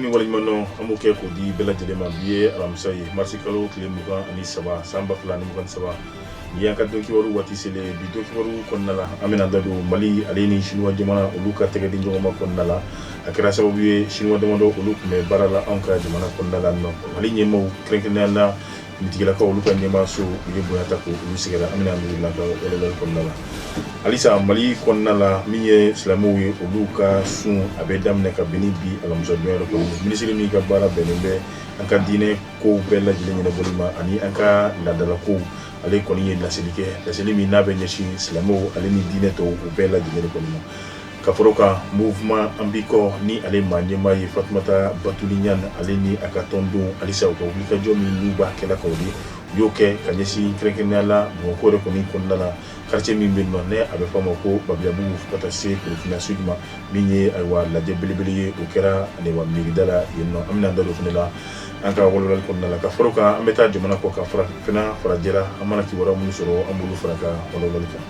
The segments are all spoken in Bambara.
Foli ni waleɲumandɔn an b'o kɛ k'o di bɛɛ lajɛlen ma. Bi ye alamisa ye, marisi kalo tile 23, san 2023. Nin y'an ka don kibaru waati selen. Bi don kibaru kɔnɔna la, an bɛna da don Mali ale ni Sinuwa jamana olu ka tɛgɛ di ɲɔgɔn ma kɔnɔna la. A kɛra sababu ye, Sinuwa damadɔ olu tun bɛ baara la anw ka jamana kɔnɔna la nɔ. Mali ɲɛmaaw, kɛrɛnkɛrɛnnenya la finitigilakaw, olu ka ɲɛmaaso, u ye bonya ta k'olu sɛgɛrɛ. An bɛna don la ka walawalali kɔnɔna la. Halisa Mali kɔnɔna la, min ye silamɛw ye, olu ka sun a bɛ daminɛ ka bɛn ni bi alamisadon yɛrɛ kɔnɔ. Minisiri min ka baara bɛnnen bɛ an ka diinɛ kow bɛɛ lajɛlen ɲɛnabɔli ma ani an ka laadalakow, ale kɔni ye laseli kɛ, laseli min n'a bɛ ɲɛsin silamɛw ale ni diinɛ tɔw u bɛɛ lajɛlen kɔni ma. Ka fara o kan, mouvement An b'i kɔ ni ale maa ɲɛmaa ye Fatumata Batuli Ɲan, ale ni a ka tɔndenw, halisa u ka wulikajɔ min n'u b'a kɛla ka o de u y'o kɛ ka ɲɛsin kɛrɛnkɛrɛnnenya la Bamakɔ yɛrɛ kɔni kɔnɔna la, quartier min bɛ yen nɔ ne a bɛ fɔ a ma ko Babilabugu, fo ka taa se Korofina Sud ma, min ye ayiwa lajɛ belebele ye, o kɛra ayiwa mairie da la yen nɔ. An bɛna an da don o fana la an ka walawalali kɔnɔna la. Ka fara o kan, an bɛ taa jamana kɔ kan, farafinna farajɛla, an mana kibaruya minnu sɔrɔ, an b'olu fara ka walawalali kan.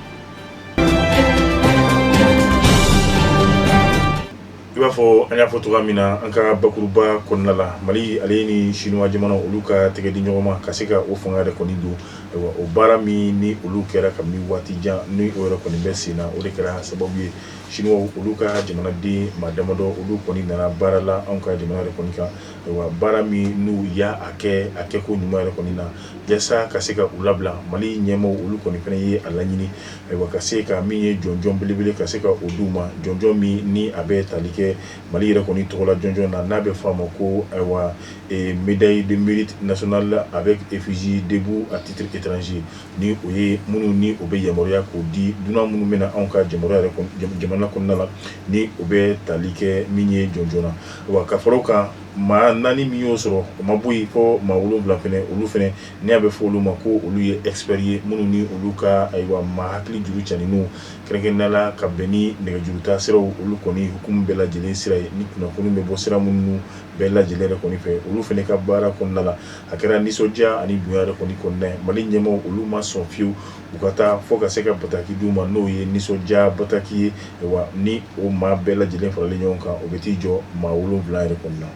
I b'a fɔ an y'a fɔ cogoya min na an ka bakuruba kɔnɔna la, Mali ale ni Sinuwa jamana olu ka tɛgɛ di ɲɔgɔn ma ka se ka o fanga yɛrɛ kɔni don. Ayiwa, o baara min ni olu kɛra kabini waati jan ni o yɛrɛ kɔni bɛ sen na, o de kɛra sababu ye Sinuwaw olu ka jamanaden maa damadɔ olu kɔni nana baara la anw ka jamana yɛrɛ kɔni kan. Ayiwa, baara min n'u y'a kɛ a kɛko ɲuman yɛrɛ kɔni na, yaasa ka se ka u labila, Mali ɲɛmaaw olu kɔni fana ye a laɲini, ayiwa, ka se ka min ye jɔnjɔn belebele ka se ka o d'u ma, jɔnjɔn min ni a bɛ tali kɛ Mali yɛrɛ kɔni tɔgɔla jɔnjɔn na, n'a bɛ fɔ a ma ko ayiwa médaille de mérite nationale avec effigie debout à titre étranger, ni o ye minnu ni o bɛ yamaruya k'o di dunan minnu bɛna anw ka jamana kɔnɔna la, ni o bɛ tali kɛ min ye jɔnjɔn na. Wa ka fara o kan, maa naani min y'o sɔrɔ, o ma bɔ yen, fɔ maa wolonwula fɛnɛ, olu fɛnɛ ni a bɛ fɔ olu ma ko olu ye expert ye, minnu ni olu ka ayiwa maa hakili juru caninw, kɛrɛnkɛrɛnnenya la ka bɛn ni nɛgɛjuru ta siraw olu kɔni hukumu bɛɛ lajɛlen sira ye, ni kunnafoni bɛ bɔ sira minnu bɛɛ lajɛlen yɛrɛ kɔni fɛ, olu fɛnɛ ka baara kɔnɔna la, a kɛra nisɔndiya ani bonya yɛrɛ kɔni kɔnɔna ye. Mali ɲɛmaaw olu ma sɔn fiyewu u ka taa fo ka se ka bataki d'u ma, n'o ye nisɔndiya bataki ye. Wa ni o maa bɛɛ lajɛlen faralen ɲɔgɔn kan, o bɛ t'i jɔ maa wolonwula yɛrɛ kɔni na.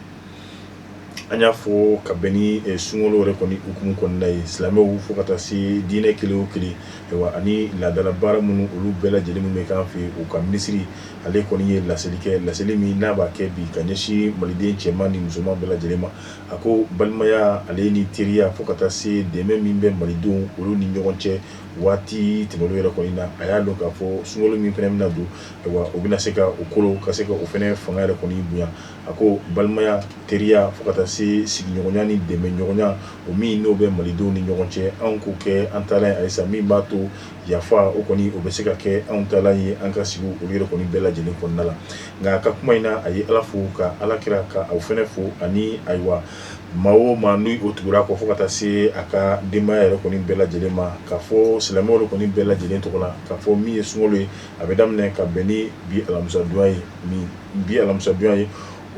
An y'a fɔ ka bɛn ni sunkalo yɛrɛ kɔni hukumu kɔnɔna ye, silamɛw fo ka taa se diinɛ kelen o kelen, ayiwa, ani laadala baara minnu olu bɛɛ lajɛlen minnu bɛ k'an fɛ yen, u ka minisiri ale kɔni ye laseli kɛ, laseli min n'a b'a kɛ bi ka ɲɛsin maliden cɛman ni musoman bɛɛ lajɛlen ma. A ko balimaya ale ni teriya fo ka taa se dɛmɛ min bɛ malidenw olu ni ɲɔgɔn cɛ waati tɛmɛnen yɛrɛ kɔni na, a y'a dɔn k'a fɔ sunkalo min fana bɛna don, ayiwa, o bɛna se ka o kolo ka se ka o fana fanga yɛrɛ kɔni bonya. A ko balimaya, teriya fo ka taa se sigiɲɔgɔnya ni dɛmɛ ɲɔgɔnya, o min n'o bɛ malidenw ni ɲɔgɔn cɛ, anw k'o kɛ an taalan ye halisa, min b'a to yafa o kɔni o bɛ se ka kɛ anw taalan ye an ka sigi olu yɛrɛ kɔni bɛɛ lajɛlen kɔnɔna la. Nka a ka kuma in na, a ye Ala fo ka Ala kira ka aw fana fo, ani ayiwa maa o maa ni o tugura kɔ fo ka taa se a ka denbaya yɛrɛ kɔni bɛɛ lajɛlen ma, k'a fɔ silamɛw yɛrɛ kɔni bɛɛ lajɛlen tɔgɔ la, k'a fɔ min ye sunkalo ye, a bɛ daminɛ ka bɛn ni bi alamisadonya ye. Min bi alamisadonya ye,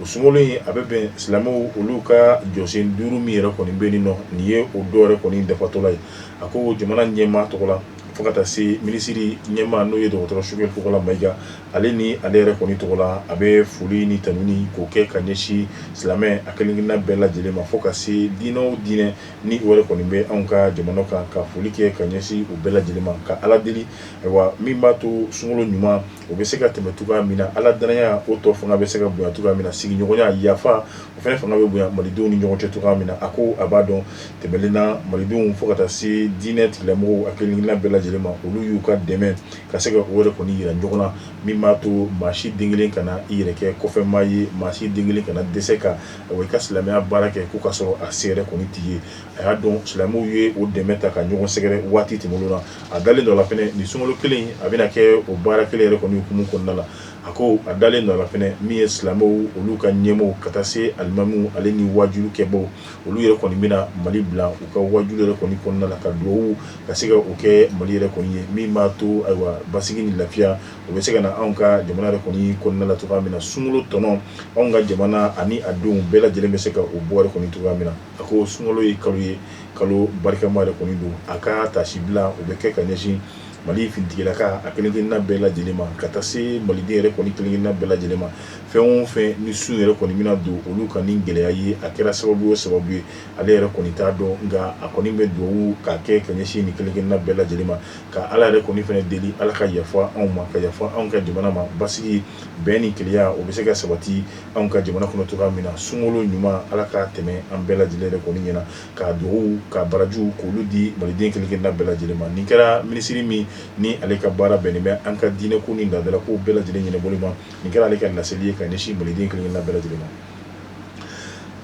o sunkalo in a bɛ bɛn silamɛw olu ka jɔsen duuru min yɛrɛ kɔni bɛ yen nɔ, nin ye o dɔ yɛrɛ kɔni dafatɔla ye. A ko jamana ɲɛmaa tɔgɔ la fo ka taa se minisiri ɲɛmaa, n'o ye dɔgɔtɔrɔ Sogɛli Kokala Mayiga, ale ni ale yɛrɛ kɔni tɔgɔ la, a bɛ foli ni tanuni k'o kɛ ka ɲɛsin silamɛ a kelenkelenna bɛɛ lajɛlen ma, fo ka se diinɛ o diinɛ ni o yɛrɛ kɔni bɛ anw ka jamana kan, ka foli kɛ ka ɲɛsin u bɛɛ lajɛlen ma, ka Ala deli, ayiwa, min b'a to sunkalo ɲuman o bɛ se ka tɛmɛ cogoya min na, Ala danaya o tɔ fanga bɛ se ka bonya cogoya min na, sigiɲɔgɔnya, yafa o fana fanga bɛ bonya malidenw ni ɲɔgɔn cɛ cogoya min na. A ko a b'a dɔn tɛmɛlen na, malidenw fo ka taa se diinɛ tigilamɔgɔw a kelenkelenna bɛɛ lajɛlen ma, olu y'u ka dɛmɛ ka se ka o yɛrɛ kɔni yira ɲɔgɔn na, min b'a to maa si den kelen kana i yɛrɛ kɛ kɔfɛmaa ye, maa si den kelen kana dɛsɛ ka i ka silamɛya baara kɛ ko ka sɔrɔ a se yɛrɛ kɔni t'i ye. A y'a dɔn silamɛw ye o dɛmɛ ta ka ɲɔgɔn sɛgɛrɛ waati tɛmɛnen na. A dalen don a la fɛnɛ nin sunkalo kelen a bɛna kɛ o baara kelen yɛrɛ kɔni hukumu kɔnɔna la. A ko a dalen don a la fɛnɛ min ye silamɛw olu ka ɲɛmɔgɔw ka taa se alimamiw ale ni waajulu kɛbaw, olu yɛrɛ kɔni bɛna Mali bila u ka waajulu yɛrɛ kɔni kɔnɔna la, ka dugawu ka se ka o kɛ Mali yɛrɛ kɔni ye, min b'a to ayiwa basigi ni lafiya o bɛ se ka na anw ka jamana yɛrɛ kɔni kɔnɔna la cogoya min na, sunkalo tɔnɔ anw ka jamana ani a denw bɛɛ lajɛlen bɛ se ka o bɔ yɛrɛ kɔni cogoya min na. A ko sunkalo ye kalo ye, kalo barikama yɛrɛ kɔni don. A ka tasibila o bɛ kɛ ka ɲɛsin Mali finitigilaka a kelenkelenna bɛɛ lajɛlen ma, ka taa se maliden yɛrɛ kɔni kelenkelenna bɛɛ lajɛlen ma. Fɛn o fɛn ni sun yɛrɛ kɔni bɛna don olu kan ni gɛlɛya ye, a kɛra sababu o sababu ye, ale yɛrɛ kɔni t'a dɔn, nka a kɔni bɛ dugawu k'a kɛ ka ɲɛsin nin kelenkelenna bɛɛ lajɛlen ma, ka Ala yɛrɛ kɔni fana deli, Ala ka yafa anw ma, ka yafa anw ka jamana ma. Basigi, bɛn ni kelenya, o bɛ se ka sabati anw ka jamana kɔnɔ cogoya min na. Sunkalo ɲuman, Ala ka tɛmɛ an bɛɛ lajɛlen yɛrɛ kɔni ɲɛna, ka dugawu ka barajiw k'olu di maliden kelenkelenna bɛɛ lajɛlen ma. Nin kɛra minisiri min ni ale ka baara bɛnnen bɛ an ka diinɛko ni laadalako bɛɛ lajɛlen ɲɛnabɔli ma, nin kɛra ale ka laseli ye ka ɲɛsin maliden kelenkelenna bɛɛ lajɛlen ma.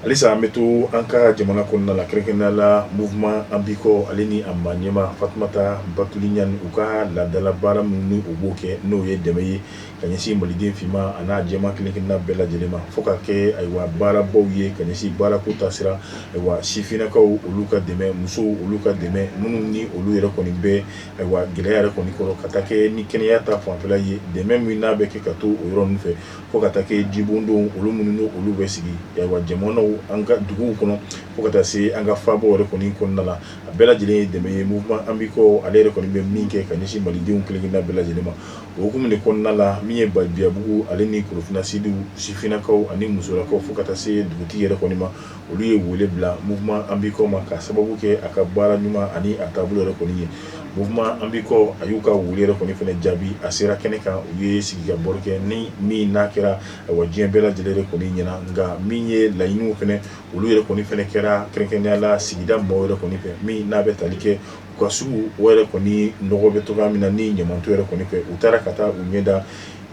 Halisa an bɛ to an ka jamana kɔnɔna la, kɛrɛnkɛrɛnnenya la mouvement An b'i kɔ, ale ni a maa ɲɛmaa Fatumata Batuli Ɲani, u ka laadala baara minnu ni u b'o kɛ, n'o ye dɛmɛ ye ka ɲɛsin maliden finman a n'a jɛman kelenkelenna bɛɛ lajɛlen ma, fo ka kɛ ayiwa baarabaw ye ka ɲɛsin baarako taasira, ayiwa sifinnakaw olu ka dɛmɛ, musow olu ka dɛmɛ, minnu ni olu yɛrɛ kɔni bɛ ayiwa gɛlɛya yɛrɛ kɔni kɔrɔ, ka taa kɛ ni kɛnɛya ta fanfɛla ye, dɛmɛ min n'a bɛ kɛ ka to o yɔrɔ ninnu fɛ, fo ka taa kɛ jibondon olu minnu ni olu bɛ sigi ayiwa jamanaw an ka duguw kɔnɔ, fo ka taa se an ka faabaw yɛrɛ kɔni kɔnɔna la. A bɛɛ lajɛlen ye dɛmɛ ye mouvement An b'i kɔ ale yɛrɛ kɔni bɛ min kɛ ka ɲɛsin malidenw kelenkelenna bɛɛ lajɛlen ma. O hukumu de kɔnɔna la, min ye Biyabugu ale ni Korofina Sud sifinnakaw ani musolakaw, fo ka taa se dugutigi yɛrɛ kɔni ma, olu ye wele bila mouvement An b'i kɔ ma, ka sababu kɛ a ka baara ɲuman ani a taabolo yɛrɛ kɔni ye. Mouvement An b'i kɔ a y'u ka wele yɛrɛ kɔni fana jaabi, a sera kɛnɛ kan, u ye sigi ka baro kɛ ni min n'a kɛra ayiwa diɲɛ bɛɛ lajɛlen yɛrɛ kɔni ɲɛna. Nka min ye laɲiniw fana, olu yɛrɛ kɔni fana kɛra kɛrɛnkɛrɛnnenya la sigida mɔgɔw yɛrɛ kɔni fɛ, min n'a bɛ tali kɛ u ka sugu o yɛrɛ kɔni nɔgɔ bɛ cogoya min na ni ɲamanton yɛrɛ kɔni fɛ, u taara ka taa u ɲɛda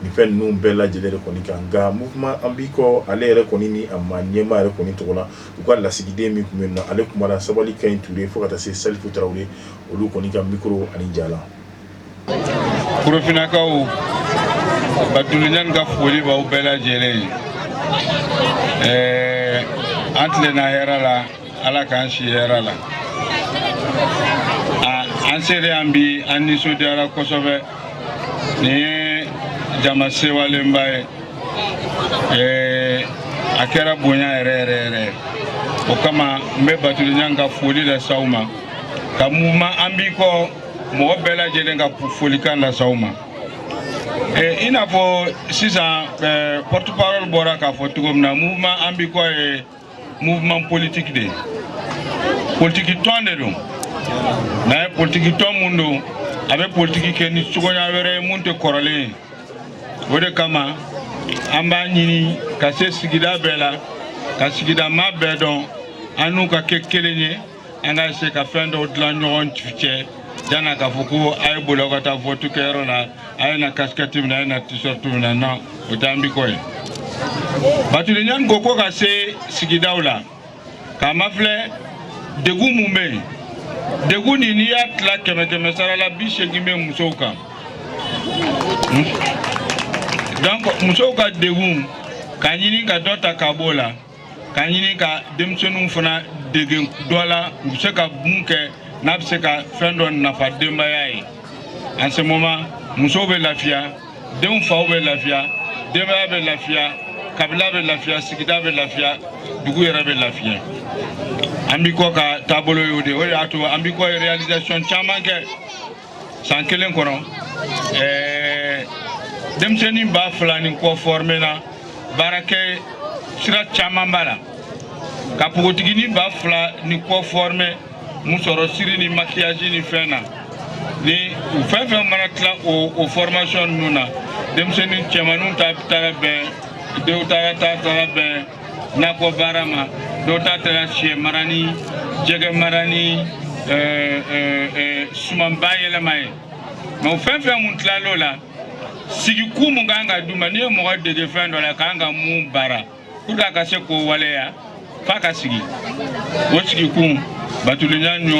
nin fɛn ninnu bɛɛ lajɛlen yɛrɛ kɔni kan. Nka mouvement An b'i kɔ ale yɛrɛ kɔni ni a maa ɲɛmaa yɛrɛ kɔni tɔgɔ la, u ka lasigiden min tun bɛ yen nɔ, ale kumana Sabali Kaɲi Ture fo ka taa se Salifu Tarawele, olu kɔni ka micro ani ja la. Korofinakaw, Batuli Ɲani ka foli b'aw bɛɛ lajɛlen ye. Ɛɛ, an tilenna hɛrɛ la, Ala k'an si hɛrɛ la. An selen yan bi, an nisɔndiyara kosɛbɛ. Nin ye jama sewalenba ye. Ɛɛ, a kɛra bonya yɛrɛ yɛrɛ yɛrɛ. O kama n bɛ Batuli Ɲani ka foli lase aw ma, ka mouvement An b'i kɔ mɔgɔ bɛɛ lajɛlen ka folikan lase aw ma. I n'a fɔ sisan porte parole bɔra k'a fɔ cogo min na, mouvement An b'i kɔ ye mouvement politique de ye, politiki tɔn de don. N'a ye politiki tɔn mun don, a bɛ politiki kɛ ni cogoya wɛrɛ ye mun tɛ kɔrɔlen ye. O de kama an b'a ɲini ka se sigida bɛɛ la, ka sigida maa bɛɛ dɔn, an n'u ka kɛ kelen ye, an ka se ka fɛn dɔw dilan ɲɔgɔn cɛ, janna k'a fɔ ko a ye boli aw ka taa vote kɛyɔrɔ la, a ye na casquette minɛ, a ye na t-shirt minɛ. Non, o tɛ An b'i kɔ ye. Batuli Ɲani ko ko ka se sigidaw la k'a mafilɛ degun mun bɛ yen. Degun nin, n'i y'a tila kɛmɛ kɛmɛ sara la, 80 bɛ musow kan. Donc musow ka degun, ka ɲini ka dɔ ta ka b'o la, ka ɲini ka denmisɛnninw fana dege dɔ la, u bɛ se ka mun kɛ n'a bɛ se ka fɛn dɔ nafa denbaya ye. En ce moment, musow bɛ lafiya, denw faw bɛ lafiya, denbaya bɛ lafiya, kabila bɛ lafiya, sigida bɛ lafiya, dugu yɛrɛ bɛ lafiya. An b'i kɔ ka taabolo y'o de. O de y'a to an b'i kɔ ye réalisation caman kɛ san kelen kɔnɔ. Denmisɛnnin 2000 ni kɔ formé na baarakɛ sira caman b'a la, ka npogotiginin 2000 ni kɔ formé musɔrɔ siri ni maquillage ni fɛn na. Ni u fɛn fɛn mana tila o formation ninnu na, denmisɛnnin cɛmanninw ta taara bɛn, dɔw ta taara bɛn nakɔ baara ma, dɔw ta taara sɛ mara ni jɛgɛ mara ni suman bayɛlɛma ye. Mais o fɛn fɛn mun tilal'o la, sigikun mun kan ka d'u ma, n'i ye mɔgɔ dege fɛn dɔ la, kan ka mun baara pour que a ka se k'o waleya f'a ka sigi, o sigikun, Batuli Ɲani y'o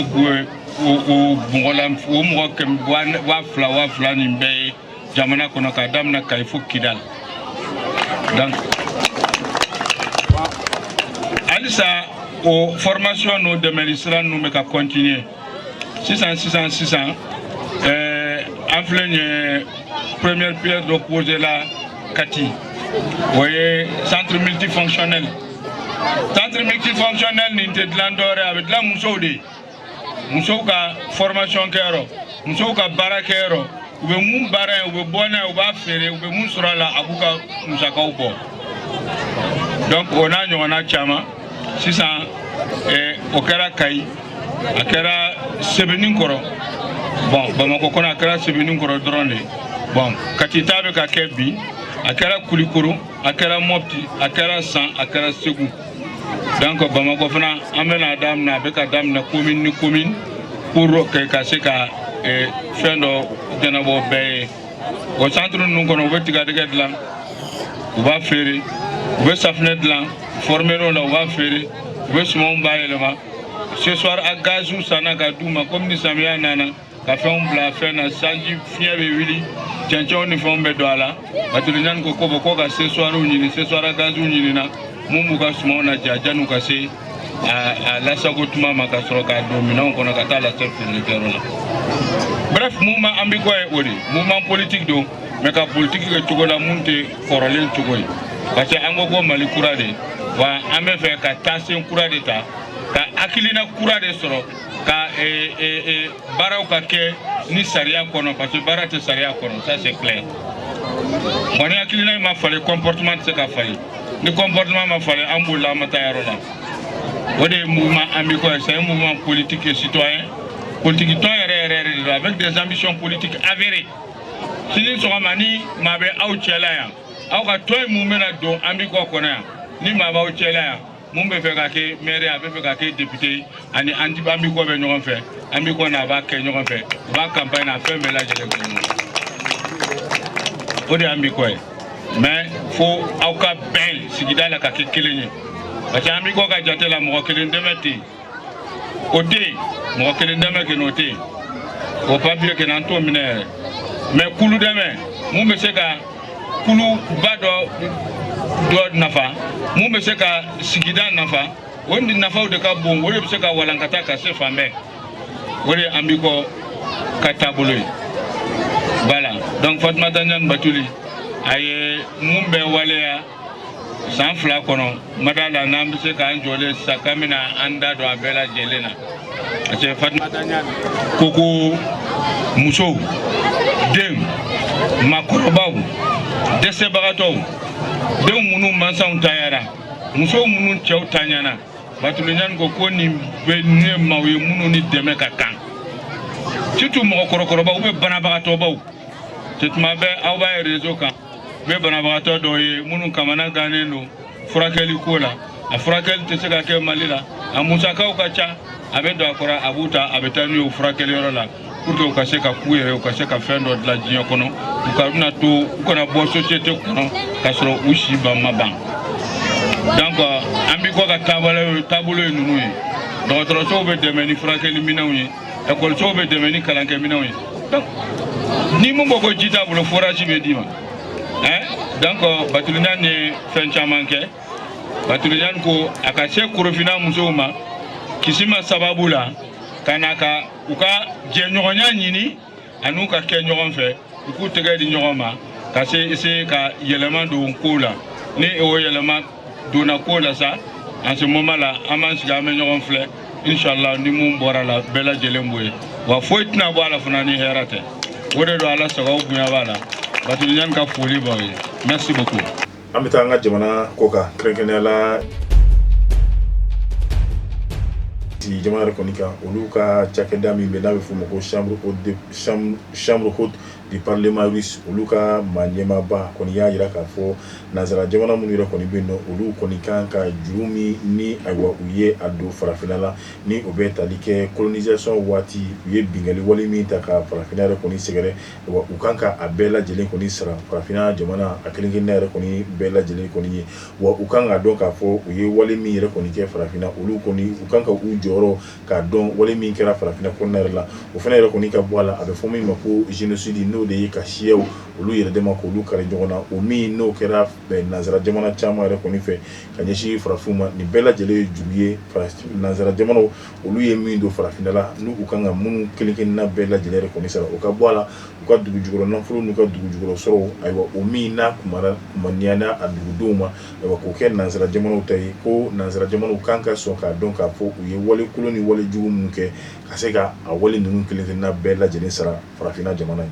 o mɔgɔ la, o mɔgɔ kɛmɛ 2000 2000 nin bɛɛ ye jamana kɔnɔ, k'a daminɛ Kayi fo Kidal. Donc halisa o formation n'o dɛmɛli sira ninnu bɛ ka continuer sisan sisan sisan. An filɛ nin ye, première pierre dɔ posé la Kati, o ye centre multifonctionnel. Centre multifonctionnel nin tɛ dilan dɔwɛrɛ, a bɛ dilan musow de ye, musow ka formation kɛyɔrɔ. Musow ka baarakɛyɔrɔ, u bɛ mun baara ye, u bɛ bɔ n'a ye, u b'a feere, u bɛ mun sɔrɔ a la, a b'u ka musakaw bɔ. Donc o n'a ɲɔgɔnna caman. Sisan o kɛra Kayi, a kɛra Sebeninkɔrɔ. Bon, Bamakɔ kɔnɔ, a kɛra Sebeninkɔrɔ dɔrɔn de. Bon, Kati ta bɛ ka kɛ bi, a kɛra Kulikoro, a kɛra Mɔpti, a kɛra San, a kɛra Segu. Donc Bamakɔ fana, an bɛna daminɛ, a bɛ ka daminɛ commune ni commune pour que ka se ka fɛn dɔ ɲɛnabɔ bɛɛ ye. O centre ninnu kɔnɔ, u bɛ tigadɛgɛ dilan, u b'a feere, u bɛ safunɛ dilan, formé la, u b'a feere, u bɛ sumanw bayɛlɛma. Séchoir à gaz sanna ka d'u ma, komi ni samiya nana ka fɛnw bila fɛn na, sanji fiɲɛ bɛ wuli, cɛncɛnw ni fɛnw bɛ don a la. Batuli Ɲani ko ko ko ka séchoirw ɲini, séchoir à gaz ɲinina mun b'u ka sumanw na ja jan'u ka se a lasago tuma ma, ka sɔrɔ k'a don minɛnw kɔnɔ ka taa lase feerelikɛyɔrɔ la. Bref, mouvement Ambikɔ ye o de mouvement politique don, mais ka politique kɛ cogo la mun tɛ kɔrɔlen cogo ye, parce que an ko ko Mali kura de wa, an bɛ fɛ ka taasen kura de ta, ka hakilina kura de sɔrɔ, ka baaraw ka kɛ ni sariya kɔnɔ, parce que baara tɛ sariya kɔnɔ, ça c'est clair. Bon, ni hakilina in ma falen, comportement tɛ se ka falen. Ni comportement ma falen, an bolila, an ma taa yɔrɔ la. O de ye mouvement Ambikɔ ye. C'est un mouvement politique et citoyen, politique tɔn yɛrɛ yɛrɛ yɛrɛ de don, avec des ambitions politiques avérées. Sini sɔgɔma, ni maa bɛ aw cɛla yan, aw ka tɔn in mun bɛna don Ambikɔ kɔnɔ yan, ni maa b'aw cɛla yan mun bɛ fɛ ka kɛ maire, a bɛ fɛ ka kɛ député, ani Ambikɔ bɛ ɲɔgɔn fɛ, Ambikɔ n'a b'a kɛ ɲɔgɔn fɛ, u b'a campagne n'a fɛn bɛɛ lajɛlen kɛ ɲɔgɔn fɛ. O de ye Ambikɔ ye. Mais fo aw ka bɛn sigida la ka kɛ kelen ye, parce que Ambikɔ ka jate la, mɔgɔ kelen dɛmɛ tɛ yen, o tɛ yen. Mɔgɔ kelen dɛmɛ kɛ o tɛ yen, o papier kɛ an t'o minɛ yɛrɛ. Mais kulu dɛmɛ mun bɛ se ka kuluba dɔ dɔ nafa, mun bɛ se ka sigida nafa, o ni nafaw de ka bon, o de bɛ se ka walankata ka se fan bɛɛ. O de ye Ambikɔ ka taabolo ye. Voilà, donc Fatumata Ɲani Batuli, a ye mun bɛ waleya san 2 kɔnɔ, mada la n'an bɛ se k'an jɔlen sisan k'an bɛna an da don a bɛɛ lajɛlen na, parce que Fatumata Ɲani ko ko musow, den, maakɔrɔbaw, dɛsɛbagatɔw, denw minnu mansaw tanyara, musow minnu cɛw tanyana, Batuli Ɲani ko ko nin bɛ ne maaw ye minnu ni dɛmɛ ka kan, surtout mɔgɔkɔrɔbaw ou bien banabagatɔbaw. Te tuma bɛɛ aw b'a ye réseau kan, u bɛ banabagatɔ dɔw ye minnu kamana gannen don furakɛli ko la, a furakɛli tɛ se ka kɛ Mali la, a musakaw ka ca. A bɛ don a kɔrɔ, a b'u ta, a bɛ taa n'u ye o furakɛliyɔrɔ la pour que u ka se ka k'u yɛrɛ, u ka se ka fɛn dɔ dilan diɲɛ kɔnɔ, u ka bɛna to, u kana bɔ société kɔnɔ k'a sɔrɔ u si ban ma ban. Donc Ambikɔ ka taabolo ye ninnu ye. Dɔgɔtɔrɔsow bɛ dɛmɛ ni furakɛli minɛnw ye, ekɔlisow bɛ dɛmɛ ni kalankɛminɛnw ye. Donc ni mun ko ko ji t'a bolo, forage bɛ d'i ma hein. Donc Batuli Ɲani ye fɛn caman kɛ. Batuli Ɲani ko a ka se Korofina musow ma Kisima sababu la, ka na ka u ka jɛɲɔgɔnya ɲini ani ka kɛ ɲɔgɔn fɛ, u k'u tɛgɛ di ɲɔgɔn ma ka se ka yɛlɛma don kow la. Ni o yɛlɛma donna ko la sa, en ce moment là, an b'an sigi, an bɛ ɲɔgɔn filɛ, inshallah, ni mun bɔra la, bɛɛ lajɛlen b'o ye. Wa foyi tɛna bɔ a la fana ni hɛrɛ tɛ. O de don, Ala sago, aw bonya b'a la. Batuli Ɲani ka foli b'aw ye. Merci beaucoup. An bɛ taa an ka jamana kɔ kan, kɛrɛnkɛrɛnnenya la jamana yɛrɛ kɔni kan, olu ka cakɛda min bɛ n'a bɛ f'o ma ko chambre haute du parlement russe, olu ka maa ɲɛmaaba kɔni y'a jira k'a fɔ nanzara jamana minnu yɛrɛ kɔni bɛ yen nɔ, olu kɔni kan ka juru min ni ayiwa u ye a don farafinna la, ni o bɛ tali kɛ colonisation waati, u ye binkanni wale min ta ka farafinna yɛrɛ kɔni sɛgɛrɛ, wa u kan ka a bɛɛ lajɛlen kɔni sara farafinna jamana a kelen kelenna yɛrɛ kɔni bɛɛ lajɛlen kɔni ye. Wa u kan k'a dɔn k'a fɔ u ye wale min yɛrɛ kɔni kɛ farafinna, olu kɔni u kan ka u jɔyɔrɔ k'a dɔn wale min kɛra farafinna kɔnɔna yɛrɛ la, o fana yɛrɛ kɔni ka bɔ a la. A bɛ fɔ min ma ko génocide, n'o n'o de ye ka siyaw olu yɛrɛ dama k'olu kari ɲɔgɔn na, o min n'o kɛra nansara jamana caman yɛrɛ kɔni fɛ ka ɲɛsin farafinw ma. Nin bɛɛ lajɛlen ye juru ye nansara jamanaw olu ye min don farafinna la, n'u u kan ka minnu kelen kelenna bɛɛ lajɛlen yɛrɛ kɔni sara, o ka bɔ a la. U ka dugu jukɔrɔ nafolo n'u ka dugu jukɔrɔ sɔrɔw, ayiwa, o min n'a kumaniya a dugudenw ma, ayiwa, k'o kɛ nansara jamanaw ta ye, ko nansara jamanaw kan ka sɔn k'a dɔn k'a fɔ u ye wale kolon ni wale jugu minnu kɛ, ka se ka a wale ninnu kelen kelenna bɛɛ lajɛlen sara farafinna jamana ye.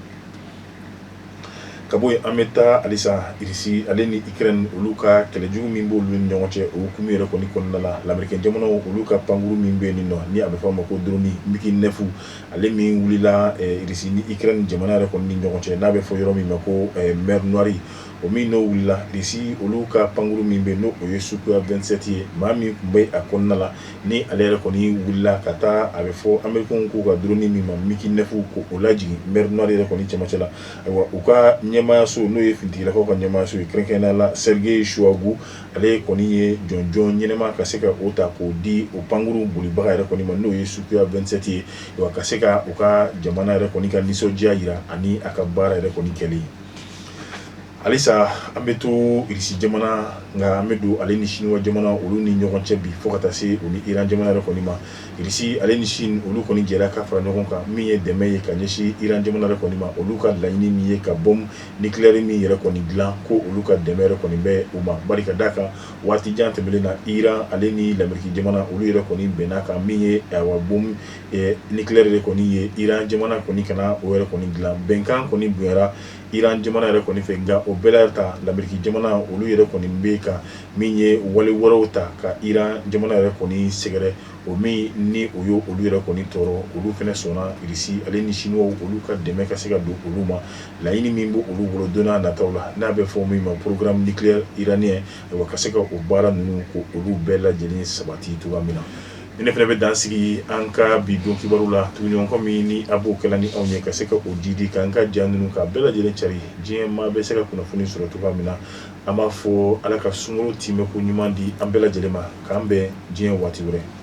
Ka bɔ yen, an bɛ taa halisa Irisi ale ni Ukraine olu ka kɛlɛjugu min b'olu ni ɲɔgɔn cɛ, o hukumu yɛrɛ kɔni kɔnɔna la, Lamerikɛn jamanaw olu ka pankuru min bɛ yen nɔ, ni a bɛ fɔ a ma ko drone MiG 9, ale min wulila Irisi ni Ukraine jamana yɛrɛ kɔni ni ɲɔgɔn cɛ, n'a bɛ fɔ yɔrɔ min ma ko mer Noire, o min n'o wulila, Irisi olu ka pankuru min bɛ n'o o ye Sukhoi 27 ye, maa min tun bɛ a kɔnɔna la, ni ale yɛrɛ kɔni wulila ka taa a bɛ fɔ Américains k'u ka drone min ma MiG 9, ko o lajigin mer Noire yɛrɛ kɔni cɛmancɛ la. Ayiwa, u ka ɲɛmaayaso, n'o ye finitigilakaw ka ɲɛmaayaso ye, kɛrɛnkɛrɛnnenya la Sergei Shoigu, ale kɔni ye jɔnjɔn ɲɛnama ka se ka o ta k'o di o pankuru bolibaga yɛrɛ kɔni ma, n'o ye Sukhoi 27 ye, wa ka se ka u ka jamana yɛrɛ kɔni ka nisɔndiya jira ani a ka baara yɛrɛ kɔni kɛlen. Halisa an bɛ to Irisi jamana, nka an bɛ don ale ni Siniwa jamana olu ni ɲɔgɔn cɛ bi, fo ka taa se u ni Iran jamana yɛrɛ kɔni ma. Irisi ale ni Chine olu kɔni jɛra ka fara ɲɔgɔn kan, min ye dɛmɛ ye ka ɲɛsin Iran jamana yɛrɛ kɔni ma, olu ka laɲini min ye ka bombe nucléaire min yɛrɛ kɔni dilan, ko olu ka dɛmɛ yɛrɛ kɔni bɛ u ma. Bari ka d'a kan, waati jan tɛmɛnen na, Iran ale ni Lameriki jamana olu yɛrɛ kɔni bɛnna kan, min ye awa bombe nucléaire yɛrɛ kɔni ye, Iran jamana kɔni kana o yɛrɛ kɔni dilan. Bɛnkan kɔni bonyara Iran jamana yɛrɛ kɔni fɛ, nka o bɛɛ la ta, Lameriki jamana olu yɛrɛ kɔni bɛ ka min ye wale wɛrɛw ta ka Iran jamana yɛrɛ kɔni sɛgɛrɛ, o min ni o ye olu yɛrɛ kɔni tɔɔrɔ. Olu fana sɔnna Irisi ale ni Siniwaw olu ka dɛmɛ ka se ka don olu ma, laɲini min bɛ olu bolo don n'a nataw la, n'a bɛ fɔ min ma programme nucléaire iranien, ayiwa, ka se ka o baara ninnu ko olu bɛɛ lajɛlen sabati cogoya min na. Ni ne fana bɛ dan sigi an ka bi don kibaru la. Tuguɲɔgɔn min ni a b'o kɛla ni anw ye ka se ka o jidi k'an ka ja ninnu ka bɛɛ lajɛlen cari, diɲɛ maa bɛ se ka kunnafoni sɔrɔ cogoya min na, an b'a fɔ Ala ka sunkalo tiimɛko ɲuman di an bɛɛ lajɛlen ma. K'an bɛn diɲɛ waati wɛrɛ.